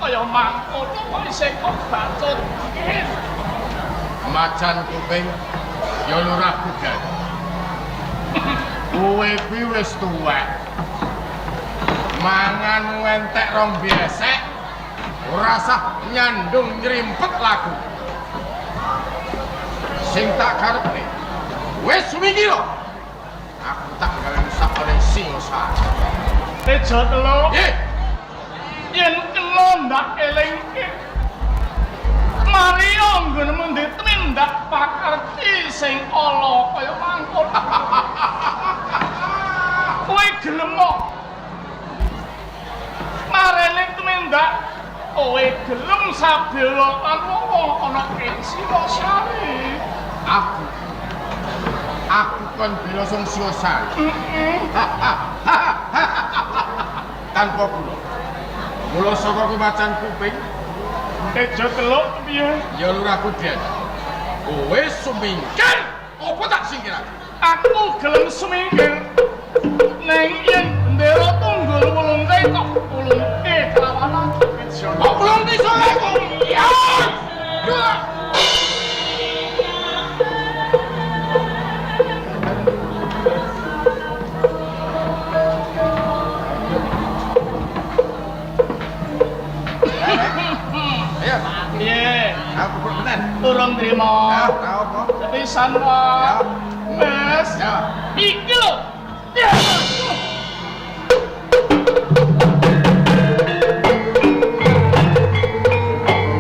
kaya mangkono kok isih kok bacot. Macan kuping ya Lurah Kudan. Kowe kuwi wis tuwek. Mangan entek rong biesek ora sah nyandung nyrimpet lagu. Sing tak karepne wis wingi lho. Aku tak gawe rusak oleh Singosari. Tejo Teluk. Nggih. Yen kena ndak elingke. Mari nggon mendhi tindak pakarti sing ala kaya mangkono. Kowe gelem kok. Marene tumindak kowe gelem sabela lan wong ana ing Singosari. Aku kon bela sing Singosari. Tanpa kula. Mula saka kuwi macan kuping Tejo Teluk piye? Ya Lurah Kudan. Kowe sumingkir apa tak singkirake? Aku gelem sumingkir. Neng yen bendera tunggul wulungke kok wulungke kelawan aku Tejo. Kok wulungke sore kok? Ya. Ayo. Piye? Aku kok tenan. Turun trimo. Ya, ora apa. Sepisan kok. Ya. Wes. Ya. Iki lho. Ya.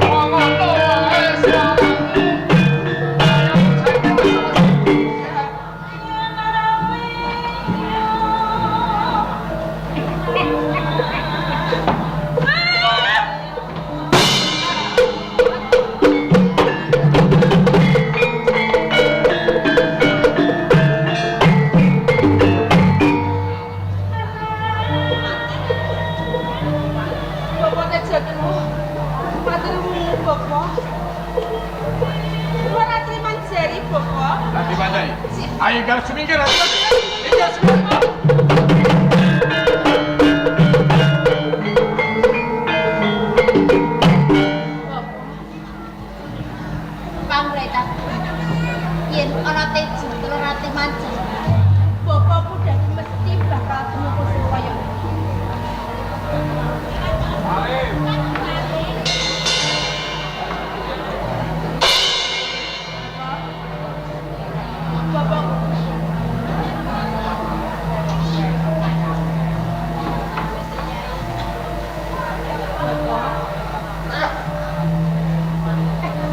Wong ngono wes. Bapak Tejo Teluk. Matur nuwun Bapak. Kula ratri manjari Bapak. Lagi mandai. Ayo gal sumingkir, ayo. Gal sumingkir. Pamreta. Yen ana Tejo Teluk ratri manjari, Bapak kudu mesti bakal tumupus kaya iki. Bapak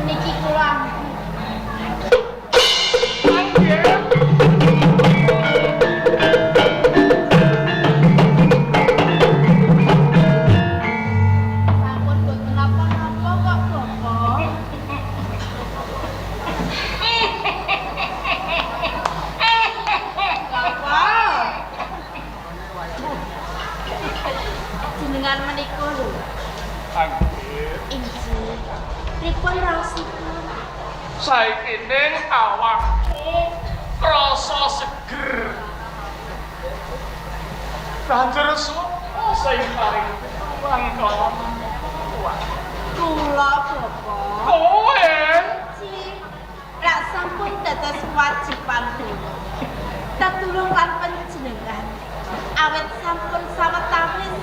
niki kula sampun boten napa-napa kok Bapak. Bapak. Jenengan menika lho. Injih. Pripun raosipun? Saiki ning awakku krasa seger. Banjur sapa sing paring tuang kala Kula Bapak. Kowe Injih. Rak sampun dados kewajiban kula. Tetulung lan panjenengan. Awit sampun sawetawis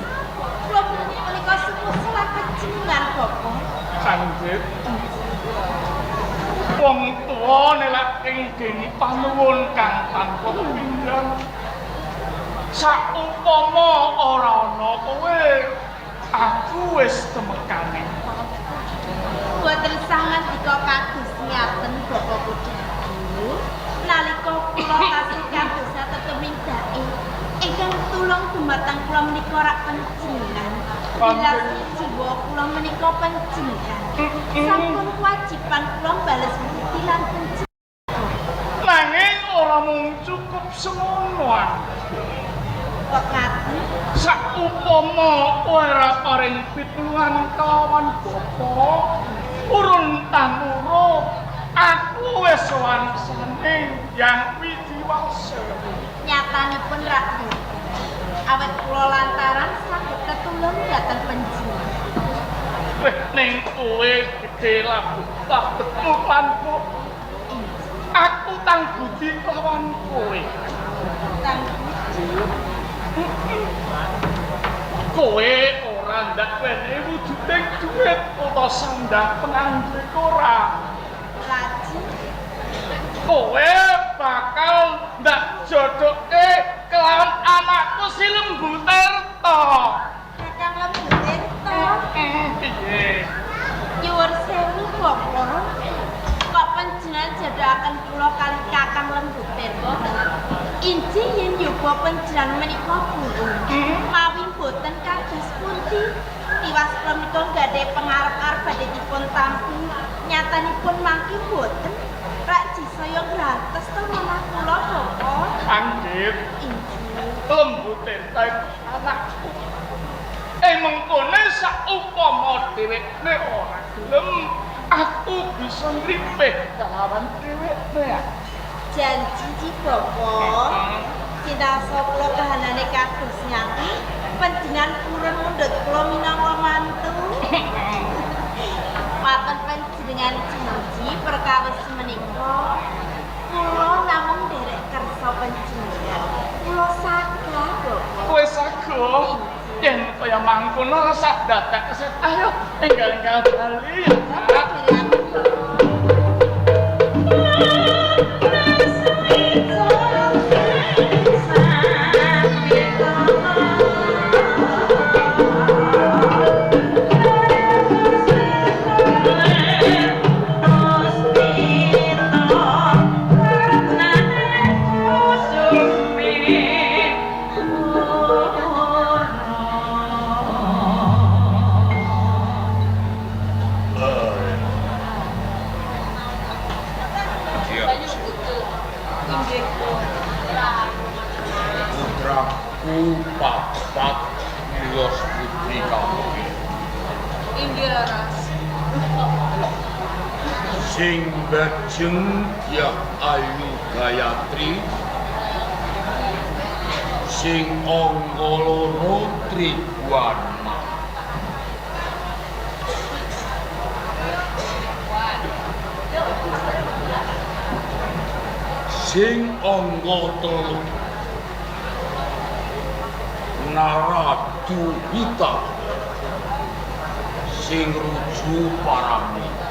kula menika sumusul lan panjenengan Bapak. Sanjit. Wong tuwa nelak ing geni panuwun kang tanpa pindang. Saupama ora ana kowe, aku wis temekane. Boten sangandika kados ngaten Bapak Kudabu. Nalika kula tasih kados tetemindake ingkang tulung dumateng kula menika rak panjenengan. Bilasi jiwa kula menika panjenengan. Sampun kewajiban kula bales budi lan panjenengan. Nanging ora mung cukup semono. Kok ngaten? Saupama kowe ora paring pitulungan kelawan bapa, urun tanuro, aku wis sowan saning Hyang Widiwasa. Nyatanipun rak boten. Awit kula lantaran saged tetulung dhateng panjenengan. Weh ning kowe gedhe labu labetmu lanku. Aku tang budi kelawan kowe. Tang budi. Kowe ora ndak wene wujuding duit utawa sandang pengangge ora. Lajeng kowe bakal ndak jodohke kelawan anakku si Lembu Tirta. Kakang Lembu Tirta. Piye? Nyuwun sewu Bapak. Kok panjenengan jodohaken kula kalih Kakang Lembu Tirta? Injih yen yoga panjenengan menika burung. Mawi boten kados pundi? Tiwas kula menika gadhe pengarep-arep badhe dipun tampi. Nyatanipun mangke boten. Rak saya gratis to manah kula Bapak. Anggit. Injih. Lembu Tirta iku anakku. Mengkone saupama dhewekne ora gelem, aku bisa ngripih kelawan dhewekne. Janji ci Bapak. Cinasa kula kahanane kados ngaten, panjenengan purun mundhut kula minangka mantu. Paten panjenengan janji perkawis menika kula namung nderek kersa panjenengan. Kula sagah Bapak. Kowe sagah. Yen kaya mangkono rasah dadak keset. Ayo enggal-enggal bali ya, Kak. Putraku papat miyos putri kabeh. Inggih leres. Sing bajeng Dyah Ayu Gayatri, sing angka loro Tribhuwana. Sing angka telu Naraduhita, sing ruju Paramita.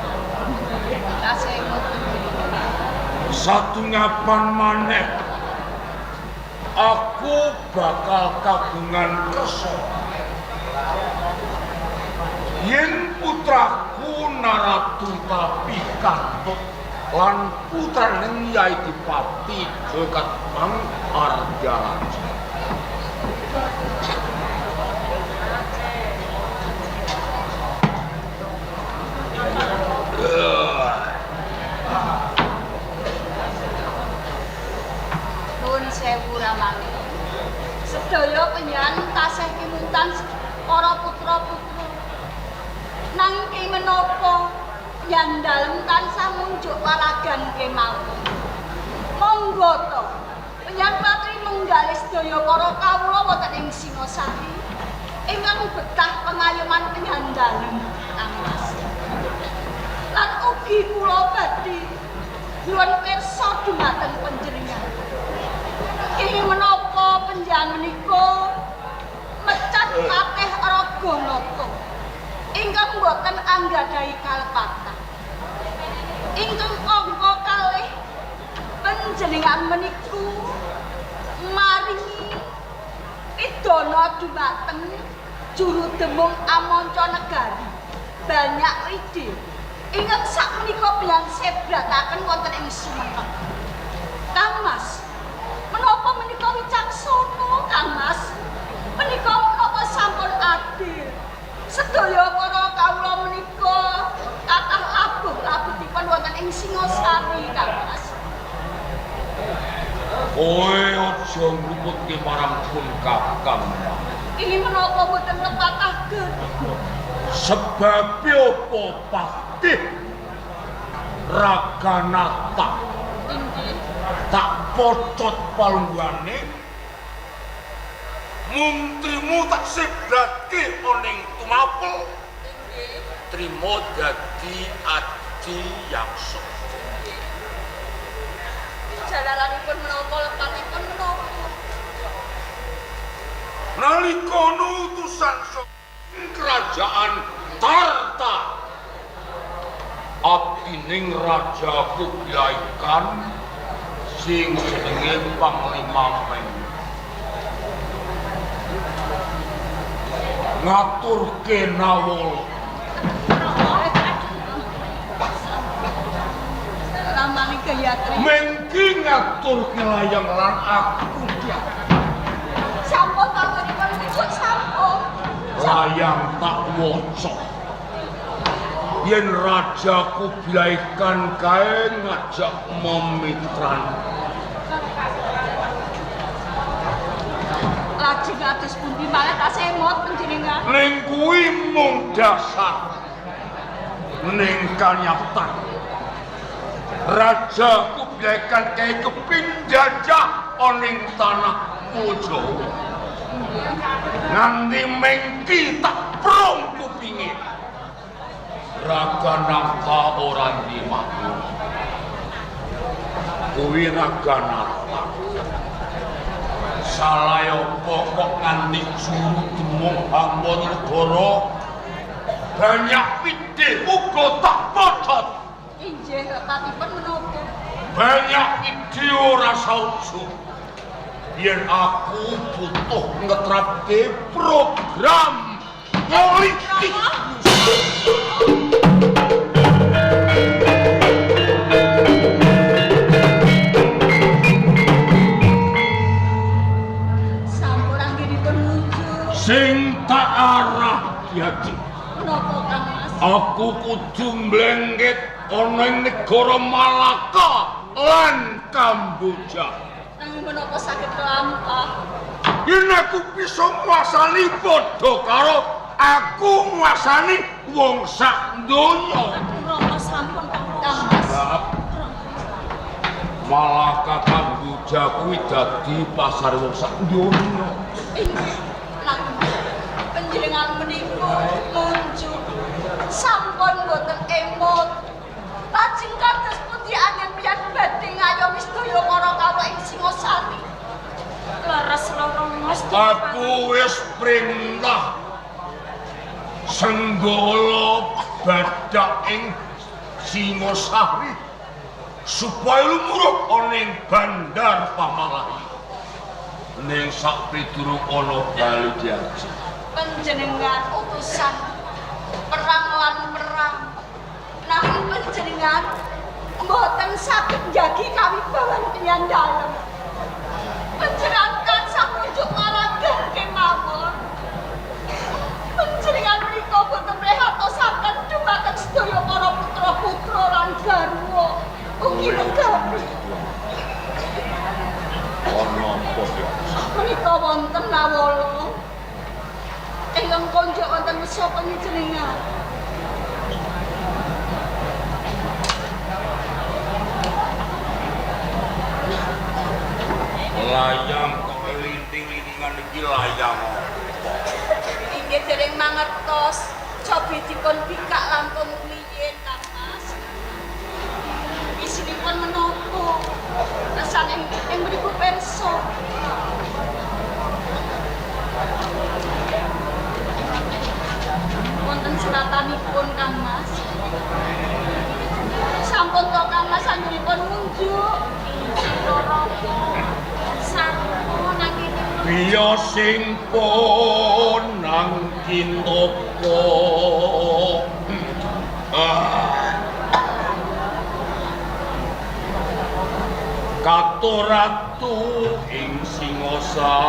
Satungapan maneh aku bakal kagungan kersa yen putraku Naraduhita pikantuk lan putrane Yai Dipati Jayakatwang Arjaraja. Nuwun sewu ramane. Sedaya panjenengan tasih kemuntan para putra-putra. Nanging ki menapa yang dalem tansah munjuk walagan kemawon. Monggo to panjenengan patri menggalih sedaya para kawula wonten ing Singasari ingkang betah pengayoman panjenengan dalem Kang Mas. Lan ugi kula badhe nyuwun pirsa dumateng panjenengan. Kenging menapa panjenengan menika mecat patih Raganata ingkang boten anggadhahi kalepatan. Ingkang angka kalih panjenengan meniku maringi pidana dumateng juru demung amanca negari banyak wide ingkang sakmenika bilang sebrataken wonten ing Sumenep. Kang Mas, menapa menika wicaksana Kang Mas? Menika menapa sampun adil? Sedaya para kawula menika kathah labuh-labuhipun wonten ing Singasari Kang Mas. Kowe aja ngluputke marang pun Kakang. Ini menapa boten lepataken? Sebabe apa patih Raganata? Inggih. Tak pocot palungguhane muntrimu tak sebratke ana ing tumapel. Inggih. Trimo dadi adi yaksa. Jalaranipun menapa lepatipun menapa? Nalika utusan kerajaan Tarta abdining Raja Kublai Khan sing jenenge Panglima Meng ngaturke nawala. Ramane Gayatri mengki ngaturke layang lan aku dia. Sampun panggonipun niku sampun. Layang tak waca. Yen Raja Kublai Khan kae ngajak memitran. Lajeng atus pundi malah tasih emot panjenengan. Ning kuwi mung dasar. Ning kanyatan Raja Kublai Khan kae kepinjajah ning tanah Jawa. Nganti mengki tak prung kupinge. Raganata ora ndimakmu. Kuwi Raganata. Salah apa kok nganti juru demung Hampanegara banyak pidhe uga tak pocot. Inggih, lepatipun menapa? Banyak ide ora saujo. Yen aku butuh ngetrapke program politik. Sampun anggenipun muncul. Sing tak arah diati. Menapa Kang Mas? Aku kudu mlengket ana ing negara Malaka lan Kamboja. Nanging menapa saged kelampah? Yen aku bisa nguasani padha karo aku nguasani wong sak donya. Rama sampun Kang Mas. Malaka Kamboja kuwi dadi pasar wong sak donya. Inggih, nanging panjenengan menika muncul sampun boten emot. Lajeng kados pundi anggen piyan badhe ngayomi sedaya para kawula ing Singosari. Leres loro Mas. Aku wis perintah senggala badak ing Singosari supaya lumuruk ana ing Bandar Pamalayu. Ning sakpidurung ana bali diaji. Panjenengan utusan perang lan perang. Nanging panjenengan mboten saged njagi kawibawan tiyang dalem. Panjenengan tansah nunjuk maragan kemawon. Panjenengan menika boten mrehatosaken dumateng sedaya para putra-putra lan garwa ugi negari. Ana apa ya? Menika wonten nawala ingkang konjuk wonten mesa panjenengan. Layang kok linting-lintingan iki layang apa? Inggih dereng mangertos, cobi dipun bikak langkung rumiyin Kang Mas. Isinipun menapa? Kesan ing mriku pirsa. Wonten seratanipun Kang Mas. Sampun to Kang Mas anggenipun ngunjuk. Sampun anggenipun. Biya sing ponang kintopo. Katuratu ing Singosari.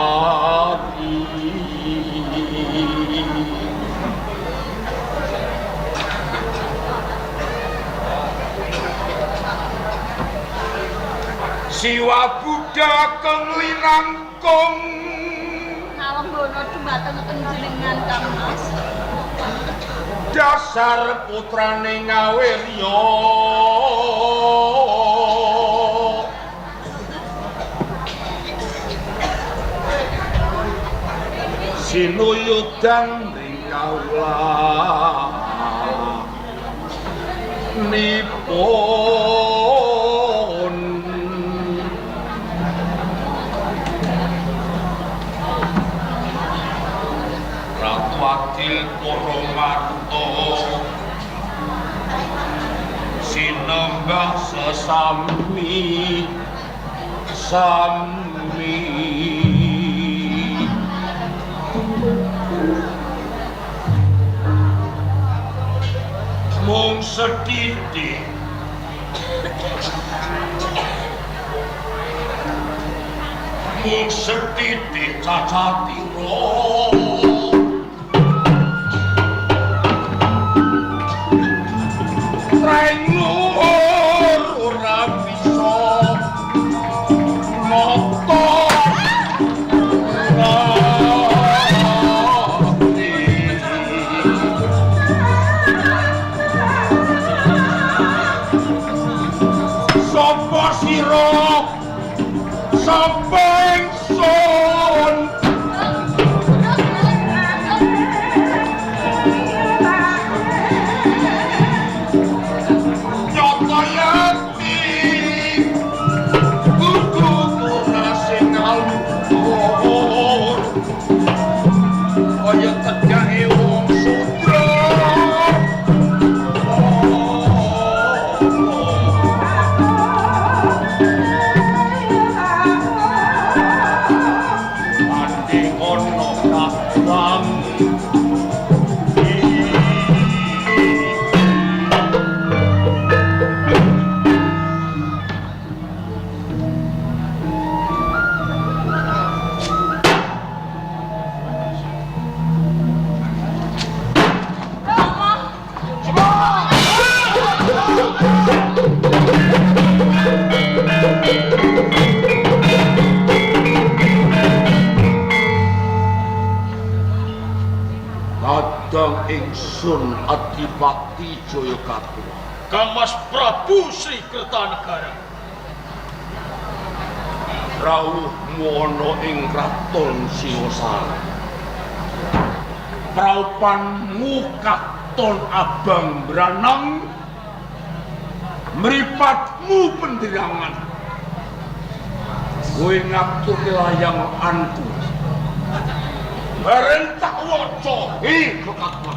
Siwa Buddha keng linangkung Nalembana dumateng panjenengan Kang Mas. Dasar putrane Ngawirya. Sinuyudan ring kawula. Nipun Ratu Adil para marta sinembah sesami sami. Mung sethithik mung sethithik cacatira reng luhur ora bisa nata. Sapa sira sapa ingsun nyata yati kudu ora sing aluhur kaya tegake wong sudra. Kadang ingsun Adipati Jayakatwa Kang Mas Prabu Sri Kertanegara rawuhmu ana ing kraton Singosari. Praupanmu katon abang branang, mripatmu pendirangan. Kowe ngaturke layang anku. Bareng tak waca, hi kekakon.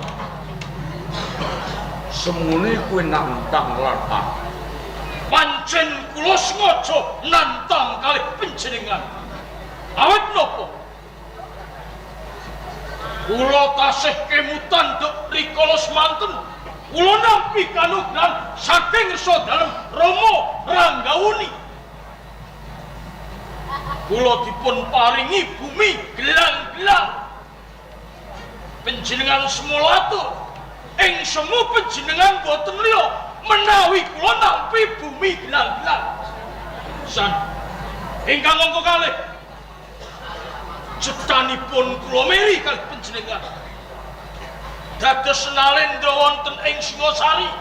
Semune kowe nantang lan aku. Pancen kula sengaja nantang kalih panjenengan. Awit napa? Kula tasih kemutan dek rikala semanten. Kula nampi kanugrahan saking ngersa dalem Rama Ranggawuni. Kula dipun paringi bumi gelang-gelang. Panjenengan semulatur ing semu panjenengan boten liya menawi kula nampi bumi gelang-gelang. San ingkang angka kalih cetanipun kula meri kalih panjenengan. Dados nalendra wonten ing Singosari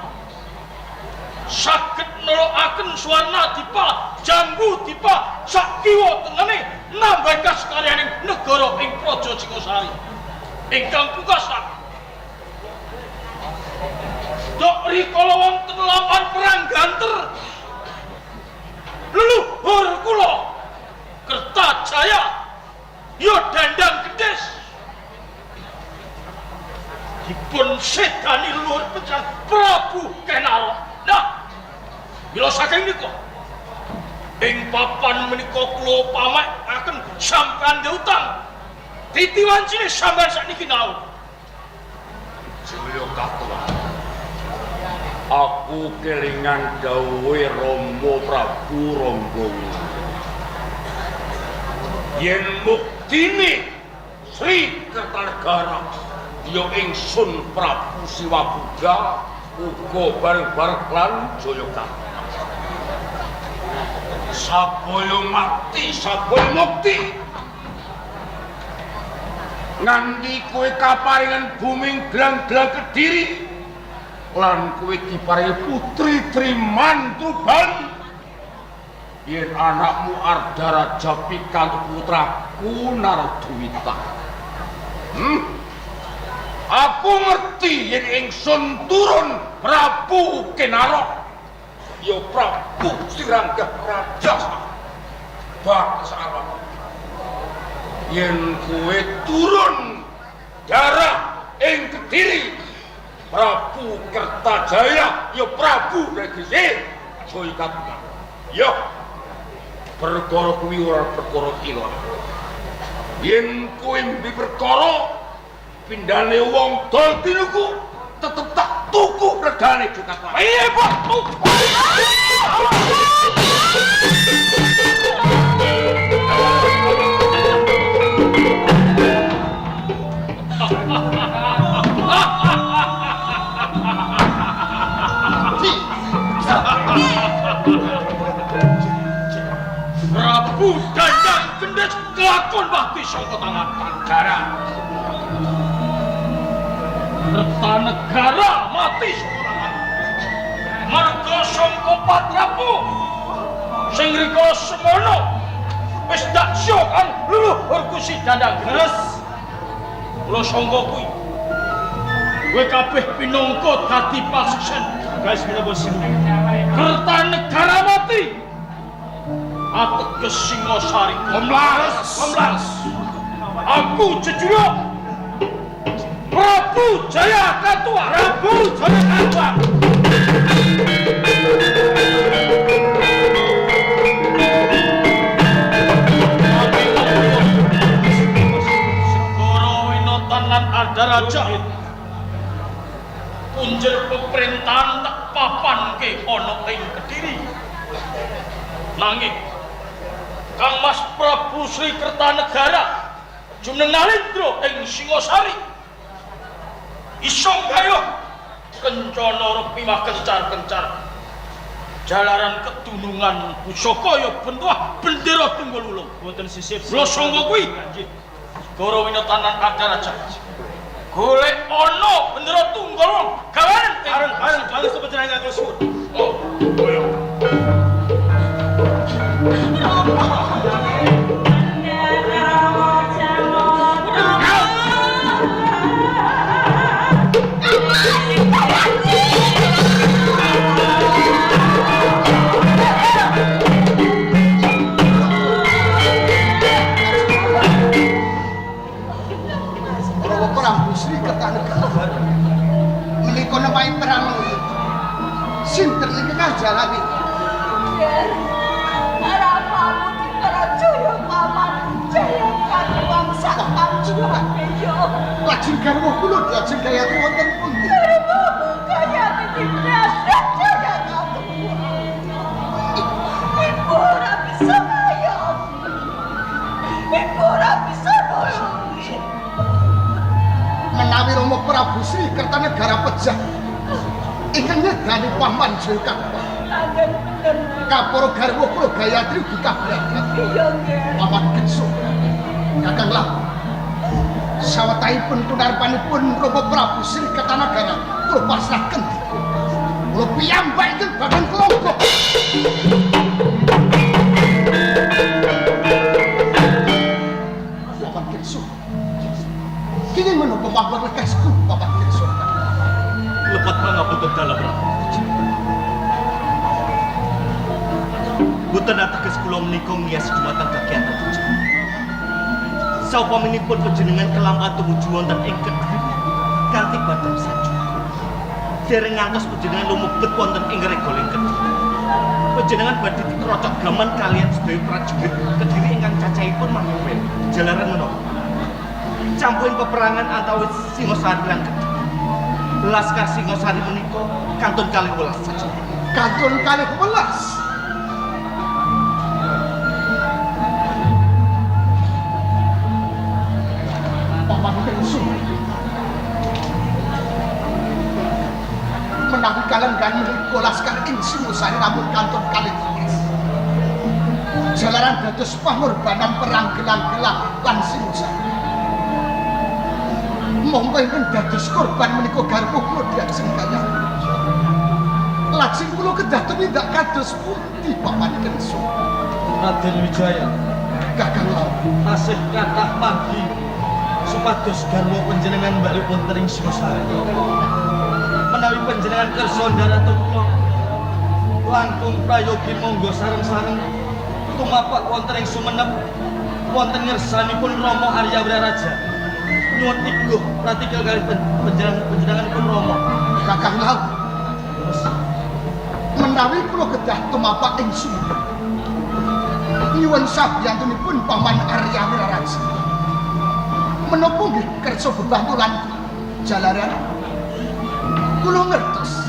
saged nolokaken Swarnadipa, Jambudipa sak kiwa tengene nambah kasakaryaning negara ing Praja Singosari. Ingkang pungkasan dok rikala wonten lawan perang ganter leluhur kula Kertajaya ya dandang gedhes dipun sedani leluhur panjenengan Prabu Kenarok. Nah, mila saking nika ing papan menika kula pamekaken sampeyan utang. Titi wancine sampeyan sakniki naun. Jayakatwa. Aku kelingan dawuhe Rama Prabu Ranggawuni. Yen muktine Sri Kertanegara ya ingsun Prabu Siwabuga uga bareng-bareng lan Jayakatwa. Sabaya mati, sabaya mukti. Nganti kowe kaparingan bumi gelang-gelang Kediri lan kowe diparingi putri Trimantruban yen anakmu Ardaraja pikantuk putraku Narduwita. Aku ngerti yen ingsun turun Prabu Kenarok. Ya Prabu Sirangga Raja. Bak salah. Yen kowe turun darah ing Kediri Prabu Kertajaya ya Prabu Regisi Joyikatma. Ya perkara kuwi ora perkara ilang. Yen kowe mbi perkara pindhane wong dol tinuku tetep tak tuku regane Jokatma. Piye, Pak? Tuku. Prabu Dandang Gendhes kelakon bakti saka tangan Negara. Kertanegara mati saka tangan. Marga sangka patrapu sing rikala semono wis dak syokan leluhurku si Dandang Gendhes. Kula sangka kuwi kowe kabeh pinangka dadi paseksen. Guys, menapa sing Kertanegara mati ateges Singosari Komlas, komlas. Aku jejuluk Prabu Jaya Katua. Prabu Jaya Katua. Segara Winatan lan Ardaraja punjer pemerintahan tak papanke ana ing Kediri. Nanging Kang Mas Prabu Sri Kertanegara jumeneng nalendra ing Singosari iso gayuh kencana rupimah kencar-kencar jalaran kedunungan pusaka ya bentuah bendera tunggul wulung. Boten sisip. Lha sangka kuwi Segara Winatan lan Ardaraja golek ana bendera tunggul wulung gawanen Bareng-bareng bales panjenengan kula suwun. Oh, ayo. Prabu Prabu Sri Kertanegara menika nepahi perang sinten ingkang ngajarani? Ramamu dipercaya paman Jaya Katuang sak panjenengan. Lajeng garwa kula lajeng Gayatri wonten pundi? Garwamu Gayatri diprasrat Jaya Katuang. Ibu ora bisa ngayomi. Ibu ora bisa nolongi. Menawi Rama Prabu Sri Kertanegara pejah ingkang nyedani paman Jaya. Anggen bener. Kapara garwa kula Gayatri ugi kablagat. Iya nggih. Paman Ketsu. Kakang Lam. Sawetahipun kunarpanipun Rama Prabu Sri Kertanegara kula pasrahken dika. Kula piyambak ingkang bagan klonggok. Paman Ketsu. Kenging menapa mawon lekas kula Paman Ketsu. Lepat pangapunten dalem Prabu. Boten ateges kula menika ngiyas dumateng kagiatan tujuh. Saupaminipun panjenengan kelampahan tumuju wonten ing Kediri kanthi badhe sajuga. Dereng ngantos panjenengan lumebet wonten ing regoling Kediri. Panjenengan badhe dikrocok gaman kaliyan sedaya prajurit Kediri ingkang cacahipun mampen jalaran menapa. Campuhin peperangan antawis Singosari lan Kediri. Laskar Singosari menika kantun kalih welas saja. Kantun kalih welas. Paman Ketsu. Menawi kalenggan menika laskar ing Singosari namung kantun kalih welas. Jalaran dados pangorbanan perang gelang-gelang lan Singosari. Monggo ingkang dados korban menika garwa kula diajeng Gayatri. Lajeng kula kedah tumindak kados pundi Paman Ketsu? Raden Wijaya, Kakang Lam. Tasih kathah margi Supados garwa panjenengan bali wonten ing Singosari. Menawi panjenengan kersa ndharato kula langkung prayogi monggo sareng-sareng tumapak wonten ing Sumenep wonten ngersanipun Rama Arya Wiraraja. Nyuwun iguh pratikel kalih panjenenganipun Rama. Kakang Lawu. Menawi kula kedah tumapak ing Sumenep. Nyuwun sabiyantunipun Paman Arya Wiraraja. Menapa nggih kersa bebantu lan jalaran kula ngertos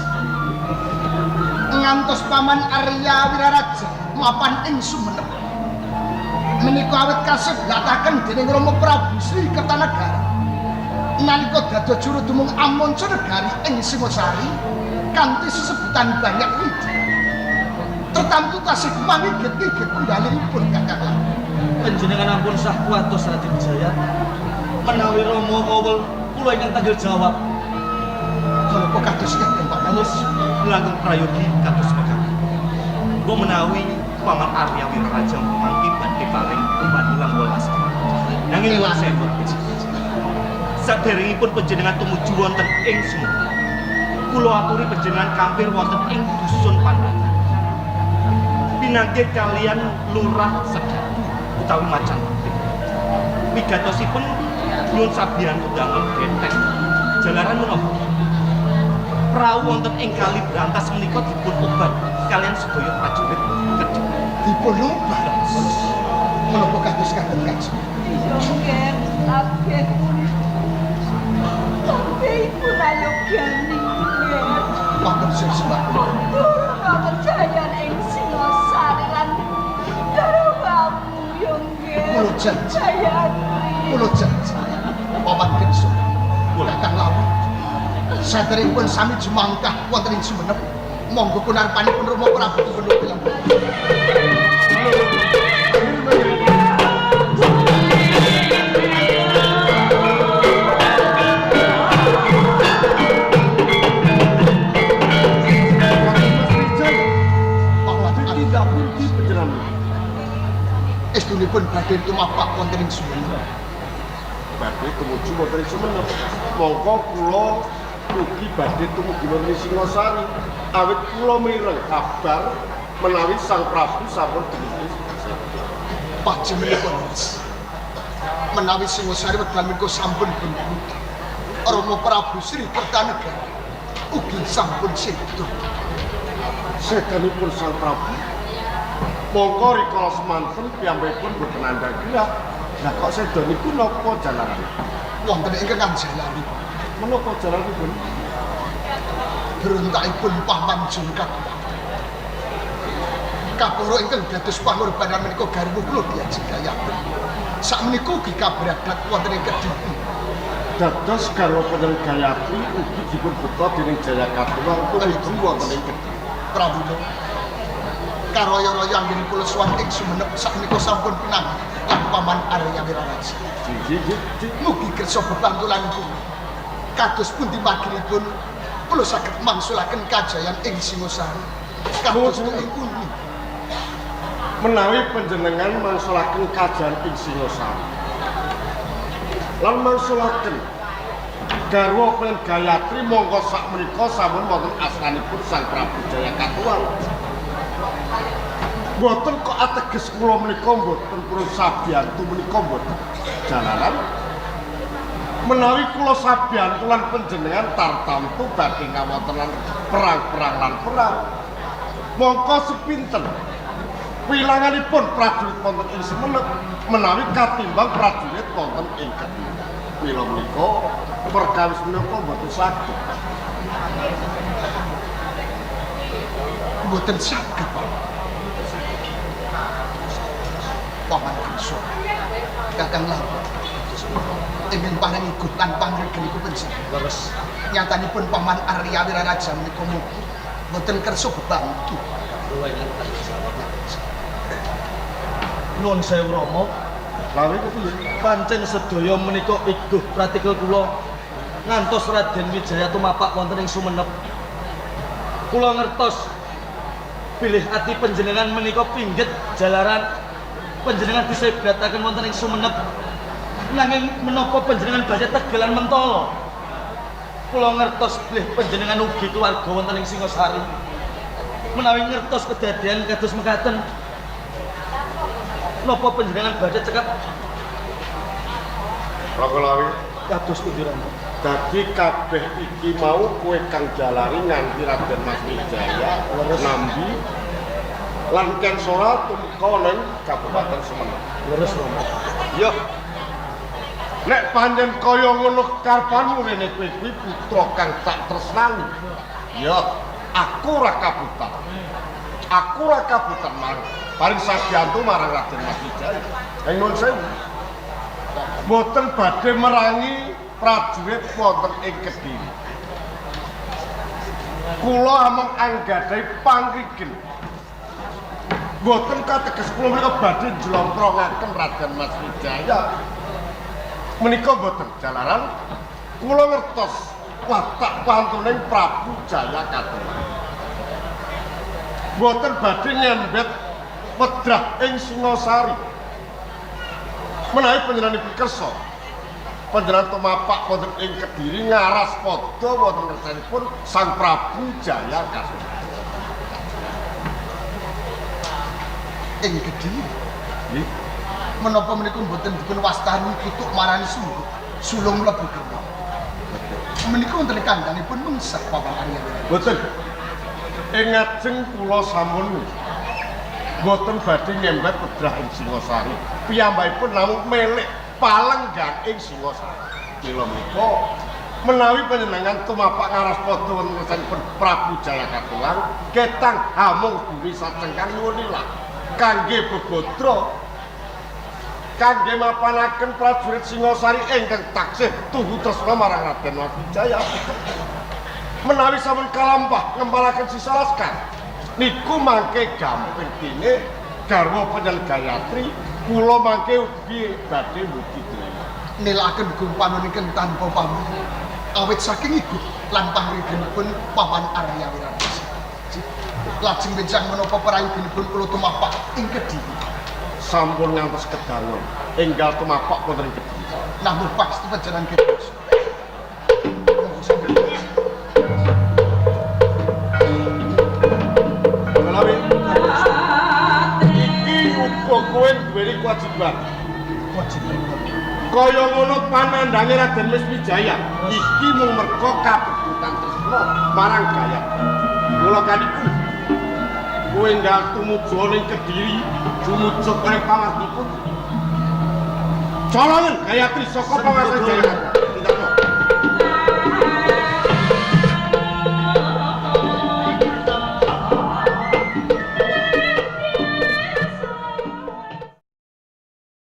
ngantos Paman Arya Wiraraja mapan ing Sumenep menika awit kaseblataken dening Rama Prabu Sri Kertanegara nalika dados juru tumung amonco negari ing Singosari kanthi sesebutan banyak widi tertamtu tasih mangigit-igit kendalipun Kakang Lawu. Panjenengan ampun sah kuwatos Raden Wijaya. Menawi Rama kawul kula ingkang tanggel jawab. Menapa kados ngaten Paman? Terus langkung prayogi kados mekaten. Mbok menawi Paman Arya Wiraraja mangke badhe paring pembantu lan welas. Nanging nuwun sewu. Saderengipun panjenengan tumuju wonten ing Sumenep, kula aturi panjenengan kampir wonten ing dusun Pandangan. Pinanggih kalian Lurah Sedatu utawi Macan Putih. Wigatosipun nyuwun sabiyantu damel benteng. Jalaran menapa? Prau wonten ing Kali Brantas menika dipun obat kalian sedaya prajurit Kediri. Dipun obat. Menapa kados ngaten Kanjeng? Iya nggih, kabeh. Kabeh iku rayogyani nggih. Wonten sing sebab. Turun kejayan ing Singosari lan garwamu yo nggih. Kula janji. Kula janji. Paman Kenso. Kakang Lawu. Saderengipun sami jumangkah wonten ing Sumenep. Monggo kunarpanipun Rama Prabu dipun pilem. Tidak pundi panjenengan. Estunipun badhe tumapak wonten ing Sumenep. Badhe tumuju wonten ing Sumenep. Mongko kula ugi badhe tumuju wonten ing Singosari. Awit kula mireng kabar menawi Sang Prabu sampun dumugi Singosari. Panjenenganipun menawi Singosari wekdal menika sampun bentuk. Rama Prabu Sri Kertanegara ugi sampun sedo. Sedanipun Sang Prabu mongko rikala semanten piyambakipun boten andhang gerah. Lah kok seda niku napa jalaran? Wonten ingkang jalani. Menapa jalanipun? Berontakipun Paman Jungkat. Kaporo ingkang dados pangorbanan menika garwa kula diajeng Gayatri. Sakmenika ugi kabradat wonten ing Kediri. Dados garwa panjenengan Gayatri ugi dipun beto dening Jayakatwang tumuju wonten ing Kediri. Prabu karoyo-royo anggen kula sowan ing Sumenep sakmenika sampun pinanggih lan Paman Arya Wiraraja. Mugi kersa bebantu lan kula. Kados pundi maginipun kula saged mangsulaken kajayan ing Singosari. Kados ing uni. Menawi panjenengan mangsulaken kajayan ing Singosari. Lan mangsulaken garwa panjenengan Gayatri mongko sakmenika sampun wonten asranipun Sang Prabu Jayakatwang. Mboten kok ateges kula menika mboten purun sabiyantu menika mboten jalaran. Menawi kula sabiyantu lan panjenengan tartamtu badhe kawontenan perang-perang lan perang. Mongko sepinten wilanganipun prajurit wonten ing Sumenep menawi katimbang prajurit wonten ing Kediri. Mila menika perkawis menika mboten saged. Mboten saged, Pak. Paman Kenso. Kakang Lawu. Ingkang paring igut lan pangregeniku panjenengan. Leres. Nyatanipun Paman Arya Wiraraja menika mugi mboten kersa bebantu. Kula ingkang tanggung jawab. Nuwun sewu Rama. Lawe kepiye? Pancen sedaya menika iguh pratikel kula ngantos Raden Wijaya tumapak wonten ing Sumenep. Kula ngertos bilih ati panjenengan menika pingget jalaran panjenengan disebataken wonten ing Sumenep. Nanging menapa panjenengan badhe tegelan mentala? Kula ngertos bilih panjenengan ugi keluarga wonten ing Singosari. Menawi ngertos kedadian kados mekaten, napa panjenengan badhe cekap Raka Lawi, kados pundi Rama? Dadi kabeh iki mau kowe kang jalari nganti Raden Mas Wijaya nambi lan Ken Sora tumeka ning Kabupaten Sumenep. Leres Rama. Yo. Nek pancen kaya ngono karepanmu rene kowe kuwi putra kang tak tresnani. Yo, aku ora kabutan. Aku ora kabutan marang paring sabiyantu marang Raden Mas Wijaya. Ing nuwun sewu. Mboten badhe merangi prajurit wonten ing Kediri. Kula amung anggadhahi pangrigen. Mboten kateges kula menika badhe njlontrongaken Raden Mas Wijaya. Menika mboten jalaran kula ngertos watak pantuning Prabu Jayakatwang. Mboten badhe nyembet wedrah ing Singosari. Menawi panjenenganipun kersa, panjenengan tumapak wonten ing Kediri ngaras padha wonten ngersanipun Sang Prabu Jayakatwang. Ing Kediri. Nggih. Menapa menika mboten dipun wastani kutuk marani sungguh sulung mlebu gerbang. Menika wonten kandhanipun mungsah Paman Arya. Mboten. Ing ngajeng kula sampun mboten badhe nyembet wedrah ing Singosari. Piyambakipun namung melik palenggan ing Singosari. Mila menika menawi panjenengan tumapak ngaras padha wonten ngersanipun Prabu Jayakatwang ketang hamung bumi sacengkang nyuwun ilah kangge bebadra kangge mapanaken prajurit Singosari ingkang taksih tuhu tresna marang Raden Mas Wijaya. Menawi sampun kalampah ngempalaken sisa laskar niku mangke gampil dene garwa panjenengan Gayatri kula mangke ugi badhe mbudidaya. Nilakaken hukum panuwun tanpa pamrih awit saking ibu lan pangrigenipun Paman Arya Wiraraja. Lajeng benjang menapa prayoginipun kula tumapak ing Kediri. Sampun ngantos kedangon enggal tumapak wonten ing Kediri. Namung pasti panjenengan Kediri. Menawi iki uga kowe duweni kewajiban. Kewajiban. Kaya ngono panandhange Raden Mas Wijaya iki mung merga kabebutan tresna marang Gayatri. Mula kaniku kowe enggal tumuju ning Kediri, tumuju ning pamartipun. Colongen Gayatri saka pangasan Jayakatwang.